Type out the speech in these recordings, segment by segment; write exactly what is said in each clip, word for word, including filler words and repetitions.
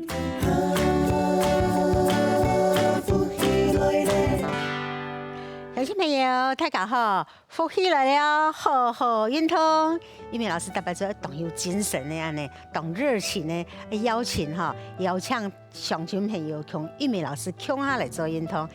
鄉親朋友，大家好，福氣來了，好好運動。玉美老師特別做當有精神个恁呢，當熱情个邀請哈，邀請鄉親朋友同玉美老師共下來做運動。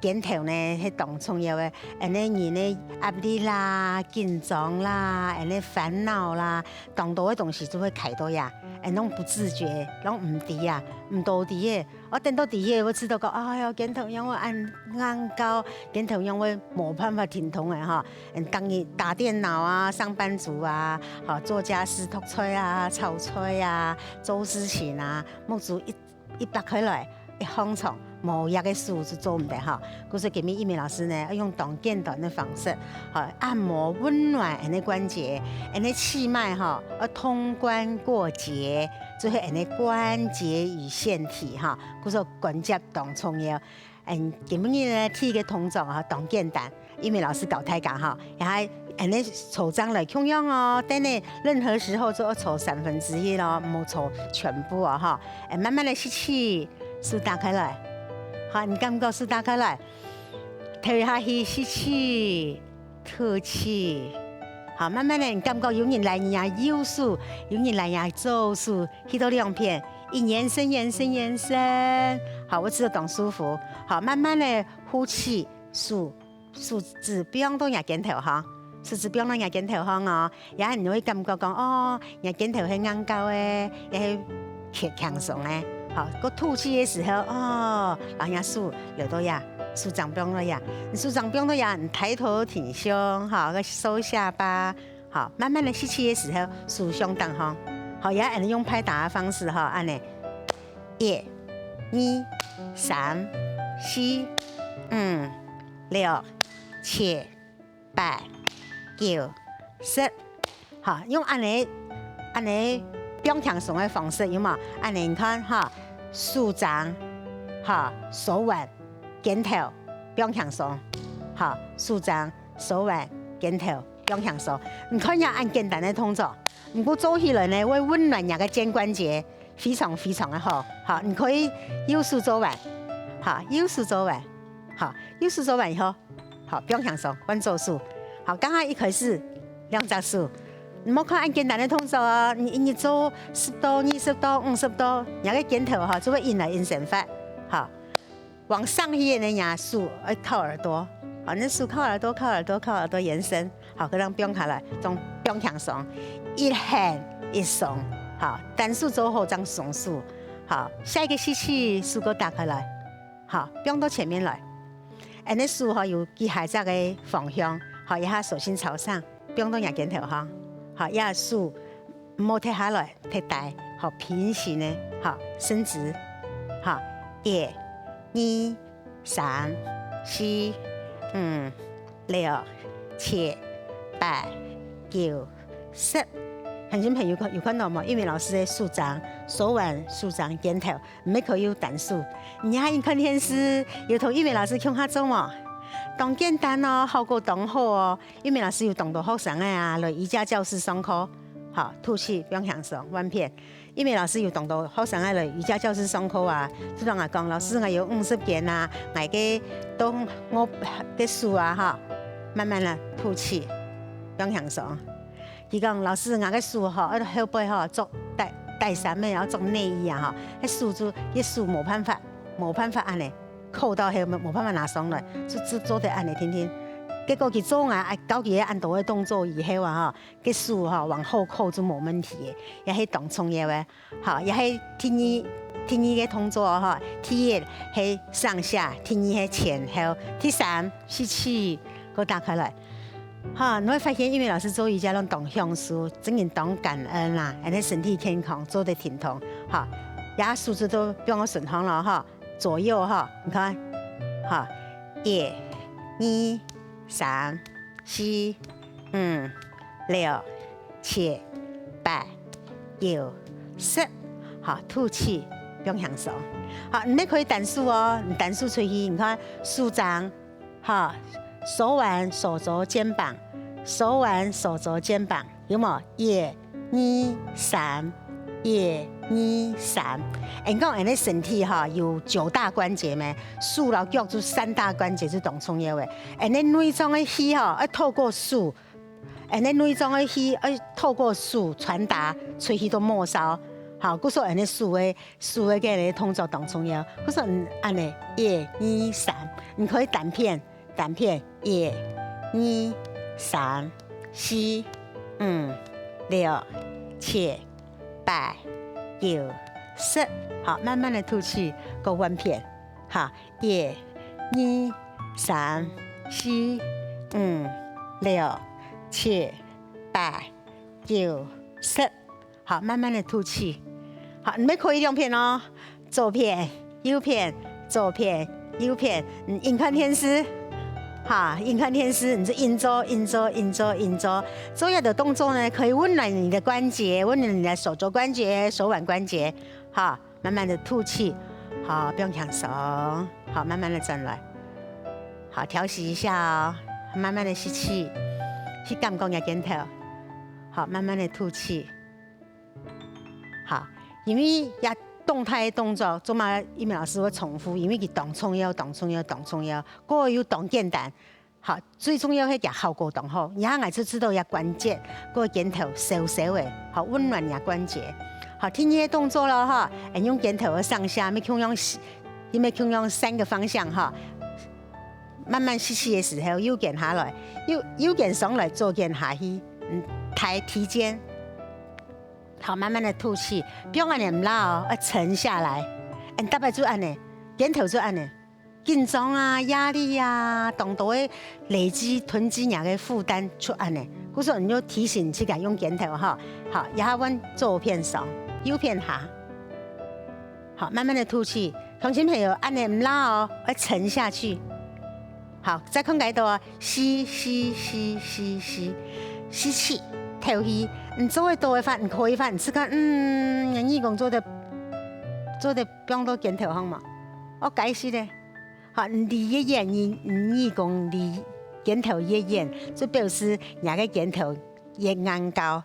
肩頭呢，係當重要个，恁呢人个壓力啦、緊張啦、恁呢煩惱啦，當多个東西就會徛到呀，恁攏毋自覺，攏毋知啊，毋多知个。哦，等到知个，會知道講，哎喲，肩頭仰會恁硬到，肩頭仰會無辦法停動个哈。嗯，當日打電腦啊，上班族啊，好，做家事、擇菜啊、炒菜啊、做事情啊，目珠一 一擘開來，一䟘床，無這个事就做毋得哈。故所今日玉美老師呢，愛用當簡單个方式，哈，按摩溫暖恁呢關節，恁呢氣脈哈，愛通關過節，就係恁呢關節與腺體哈。故所關節當重要。嗯，今日呢，第一个動作哈，當簡單。 玉美老師教大家哈，也係恁呢坐正來共樣哦，等呢任何時候就愛坐三分之一咯，毋好坐全部哦哈。哎，慢慢个吸氣，手打開來，好，你感覺手打開來，敨下去吸氣，吐氣。好，慢慢个你感覺有人來你个右手，有人來你个左手，去到兩片，一延伸延伸延伸。好，會知當舒服。好，慢慢个呼氣，手 手指放到若肩頭項，手指放到若肩頭項哦，也你會感覺講，哦，若肩頭係硬到个，也係輕輕鬆个。好，過吐氣个時候，哦，摎若手留到這，手掌放到這，你手掌放到這，你抬頭挺胸，好，再收下巴，好，慢慢个吸氣个時候，手向頂項，好，也恁呢用拍打个方式哈，恁呢，一、二、三、四、五、六、七、 八、九、十。好，用恁呢，恁呢放輕鬆个方式，有無？恁呢你看哈，手掌，哈，手腕、肩頭放輕鬆，哈，手掌、手腕、肩頭放輕鬆。你看一下恁簡單个動作，毋過做起來呢，會溫暖若个肩關節，非常非常个好。好，你可以右手做完，好，右手做完，好，右手做完以後， 好，放輕鬆，換左手。好，剛剛一開始兩隻手，你莫看恁簡單个動作哦，你一日做十到、二十到、五十到，若个肩頭吼，就會引來引生發。好，往上去个呢，若手愛靠耳朵，好，你手靠耳朵、靠耳朵、靠耳朵延伸，好，這樣放下來，總放輕鬆，一輕一鬆，好，單手做好正雙手，好，下一個吸氣，手過打開來。 好，放到前面來。恁呢手吼有幾下隻个方向，好，一下手心朝上，放到若肩頭項，好，一下手毋好忒下來，忒低，好，平行个，好，伸直，好，一、二、三、四、五、六、七、八、九、十。鄉親朋友看，有看到無？玉美老師个手掌、手腕、手掌、肩頭， 毋係可以有單手。你還看電視，有同玉美老師共下做無？當簡單哦，效果當好哦。玉美老師有當多學生个啊，來瑜伽教室上課，好，吐氣，放輕鬆，換片。玉美老師有當多學生个來瑜伽教室上課啊，就同𠊎講，老師，𠊎有五十肩啊，𠊎个到我个手啊，哈，慢慢个吐氣，放輕鬆。 佢講：「老師，𠊎个手吼，愛後背吼，著帶，帶衫仔，愛著內衣啊吼，該手就，該手無辦法，無辦法恁呢，扣到後，無，無辦法拿上來，就，就做得恁呢定定。」結果佢做𠊎，啊，教佢个恁多个動作以後啊吼，該手吼，往後扣就無問題个，也係當重要个。 好，也係第二，第二个動作吼，第一係上下，第二係前後，第三吸氣，過打開來。好，你會發現玉美老師做瑜伽攏當享受，真个當感恩啦，恁呢身體健康，做得停動。好，這手指都放到身項了吼，左右吼，你看，好，一、二、三、四、五、六、七、八、九、十。好，吐氣，放輕鬆。好，你也可以單手哦，你單手出去，你看手掌，好，手腕、手肘、肩膀，手腕、手肘、肩膀，有無？一、二、三，一、二、三。𠊎講𠊎个身體哈有九大關節咩？手摎腳就三大關節就當重要个。𠊎个內臟个氣哈，愛透過手，𠊎个內臟个氣愛透過手傳達出去到末梢。好，故所𠊎个手个手个个个動作當重要。故所恁呢，一、二、三，你可以單片。 單片，一、二、三、四、五、六、七、八、九、十。好，慢慢个吐氣，過換片。好，一、二、三、四、五、六、七、八、九、十。 好，慢慢个吐氣。好，你乜可以兩片哦，左片、右片，左片、右片，嗯，緊看電視。哈，緊看電視，你就緊做、緊做、緊做、緊做。做這个動作呢，可以溫暖你的關節，溫暖你的手肘關節、手腕關節。哈，慢慢个吐氣，好，放輕鬆，好，慢慢个轉來。好，調息一下哦，慢慢个吸氣，去感覺若肩頭。好，慢慢个吐氣。 好，因為這動態个動作，做麼个一鳴老師會重複，因為佢當重要、當重要、當重要，過又當簡單。好，最重要係佢效果當好，這下𠊎就知道這關節，過肩頭燒燒个，好，溫暖這關節。好，第二个動作囉，哈，用肩頭个上下，乜共樣，乜共樣三个方向，哈。慢慢吸氣个時候，右肩下來，右，右肩上來，左肩下去，嗯，抬，提肩。 好，慢慢个吐氣，放恁呢毋罅哦，愛沉下來。恁大擺就恁呢，肩頭就恁呢，緊張啊、壓力啊，當多个累積、囤積若个負擔就恁呢。故所你就提醒自家用肩頭哈。好，這下換左片上，右片下。好，慢慢个吐氣，鄉親朋友，恁呢毋罅哦，愛沉下去。 好，再看該度啊，吸，吸，吸，吸，吸，吸氣，敨氣。你做得到个話，你可以話，你試看，嗯，你耳公做得，做得放到肩頭項無？哦，該係咧。好，你離越遠，你，你耳公離肩頭越遠，就表示若个肩頭 越硬高。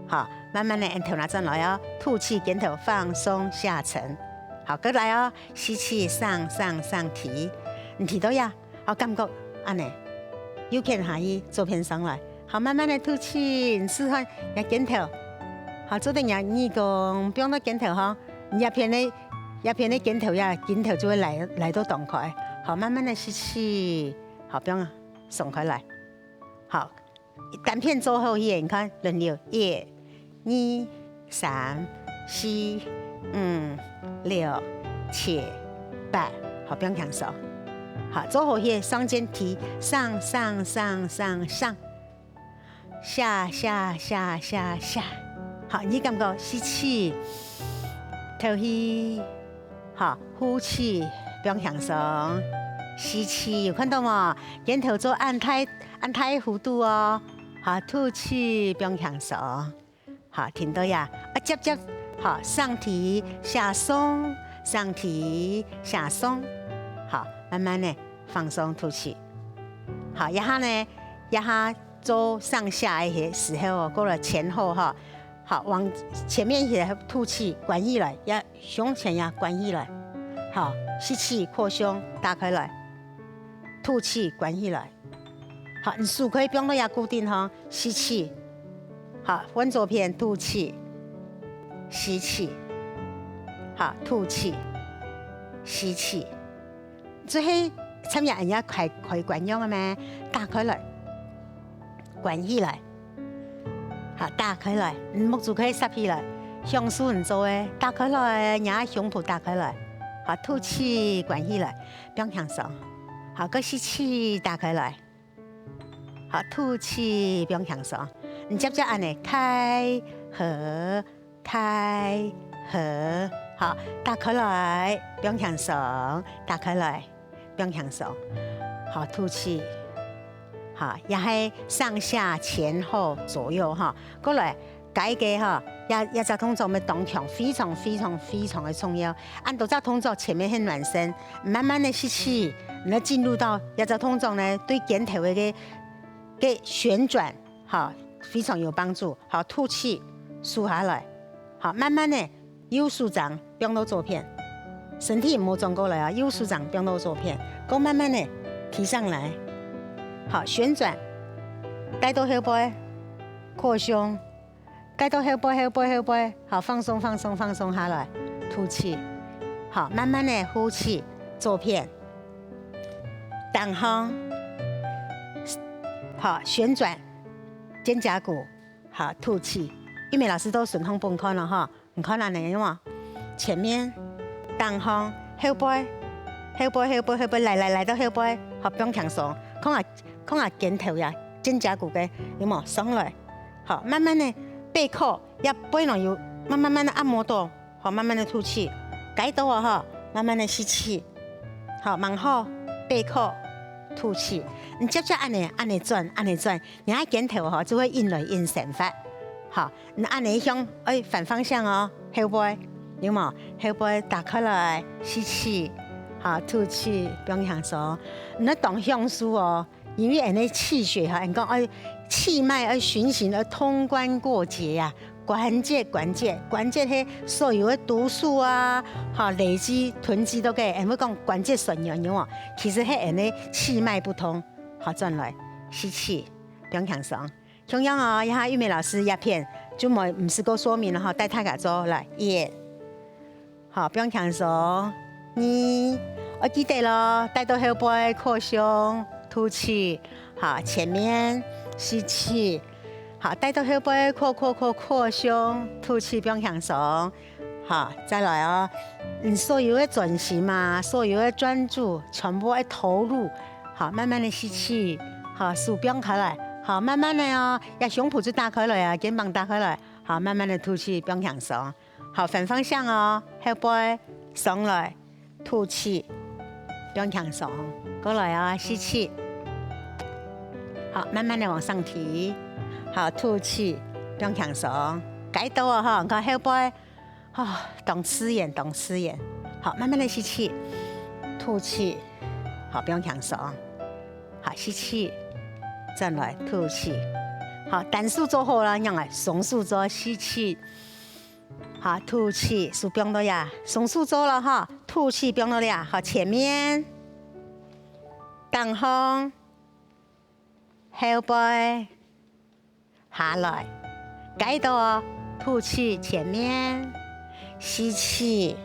好，慢慢个，𫣆頭拿轉來哦，吐氣，肩頭放鬆下沉。好，過來哦，吸氣，上，上，上，提，你提到呀，好，感覺恁呢，右片下去，左片上來，好，慢慢个吐氣，你試看，若肩頭，好，做得若耳公放到肩頭吼，你這片个，這片个肩頭呀，肩頭就會拉，拉到當開，好，慢慢个吸氣，好，放鬆開來，好。 單片做好去，你看，輪流，一、二、三、四、五、六、七、八，好，放輕鬆。好，做好去，雙肩提，上，上，上，上，上，下，下，下，下，下。好，你感覺吸氣，敨氣，好，呼氣，放輕鬆，吸氣，有看到無？肩頭做恁大 恁大个弧度哦。好，吐氣，放輕鬆。好，停到呀。啊，接接，好，上提下送，上提下送。好，慢慢个放鬆吐氣。好，這下呢，這下做上下个時候哦，過來前後哈。好，往前面一些吐氣，關起來，要胸前要關起來。好，吸氣，擴胸，打開來。吐氣，關起來。 好，你手可以放到這固定吼，吸氣。好，換左片，吐氣，吸氣。好，吐氣，吸氣。就係像這恁樣開，開關樣个咩？打開來，關起來。好，打開來，你目珠可以霎起來，享受你做个，打開來，若胸脯打開來。好，吐氣，關起來，放輕鬆。好，過吸氣，打開來。 好，吐氣，放輕鬆。你接接恁呢，開、合，開、合。好，打開來，放輕鬆，打開來，放輕鬆。好，吐氣。好，也係上下前後左右哈。過來， 該个吼，這，這隻動作乜當強，非常非常非常个重要。恁多隻動作前面係暖身，慢慢个吸氣，你要進入到這隻動作呢，對肩頭个个，个旋轉，吼，非常有幫助。好，吐氣，收下來。好，慢慢个右手掌放到左片，身體毋好轉過來啊，右手掌放到左片，過慢慢的提上來，好，旋轉，帶到後背，擴胸，帶到後背，後背，後背，好，放鬆，放鬆，放鬆下來，吐氣，好，慢慢的呼氣，左片，頂項，好，旋轉，肩胛骨，好，吐氣。玉美老師都順風本看了哈。 你看恁呢，有無？前面，頂項，後背，後背，後背，後背，來，來，來到後背，好，放輕鬆，看下，看下肩頭呀，肩胛骨个，有無？上來，好，慢慢的，背靠，這背囊有，慢慢慢的按摩到，好，慢慢的吐氣，該到啊哈，慢慢的吸氣，好，蠻好，背靠，吐氣，你接著恁呢，恁呢轉，恁呢轉，你个肩頭吼就會硬來硬生發，好。 你恁呢向，哎，反方向哦，後背，有無？後背打開來，吸氣，好，吐氣，放輕鬆。你愛當享受哦，因為恁呢氣血哈，人講，哎，氣脈愛循行，愛通關過節呀。關節，關節，關節係所有个毒素啊，哈，累積囤積到个，人會講關節痠軟，有無？其實係恁呢氣脈不通，好，轉來，吸氣，放輕鬆。 共樣哦，這下玉美老師這片就無，毋使過說明了哈，帶大家做，來，一，好，放輕鬆，二，愛記得咯，帶到後背，擴胸，吐氣，好，前面，吸氣，好，帶到後背，擴擴擴擴胸，吐氣，放輕鬆， 好，再來哦。你所有个專心啊，所有个專注，全部愛投入。好，慢慢的吸氣，好，手放開來，好，慢慢的哦，這胸脯就打開來啊，肩膀打開來，好，慢慢的吐氣，放輕鬆。好，反方向哦，後背，上來，吐氣，放輕鬆，過來哦，吸氣。好，慢慢的往上提，好，吐氣，放輕鬆，該到哦，好，你看後背， 哦，當自然，當自然。好，慢慢的吸氣，吐氣。好，放輕鬆。好，吸氣，轉來吐氣。好，單手做好了，仰仔，雙手做，吸氣。好，吐氣，手放到這，雙手做了哈，吐氣放到這，好，前面，頂項，後背， 下來，該到哦，吐氣前面，吸氣，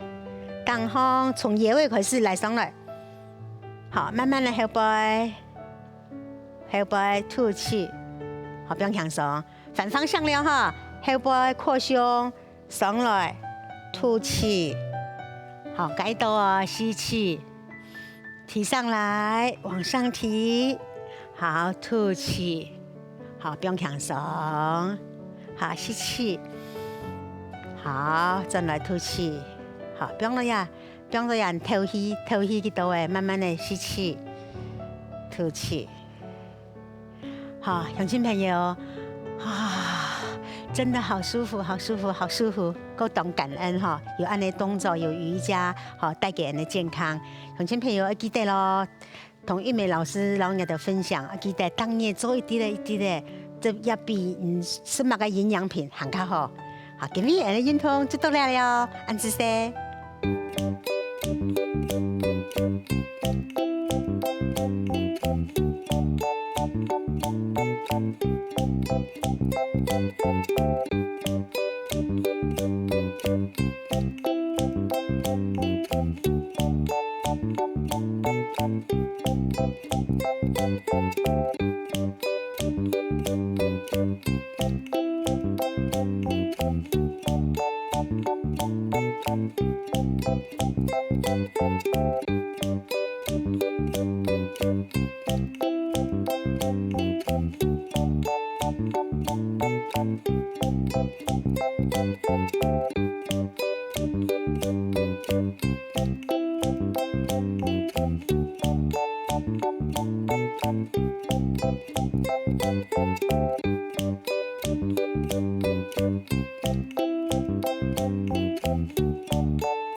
頂項從腰仔開始來上來，好，慢慢的後背，後背吐氣，好，放輕鬆，反方向了哈，後背擴胸， 上來，吐氣。好，該到哦，吸氣，提上來，往上提。好，吐氣。好，放輕鬆。好，吸氣。好，轉來吐氣。好，放落呀，放落呀，敨氣，敨氣幾多誒，慢慢的吸氣，吐氣。 好，鄉親朋友，啊，真的好舒服，好舒服，好舒服，夠當感恩哈！有恁呢動作，有瑜伽，好帶給人的健康。鄉親朋友要記得咯，同玉美老師摎你的分享，要記得當日做一滴的一滴的，這也比你食麼个營養品還較好。好，今日的運動就到這了，恁仔細。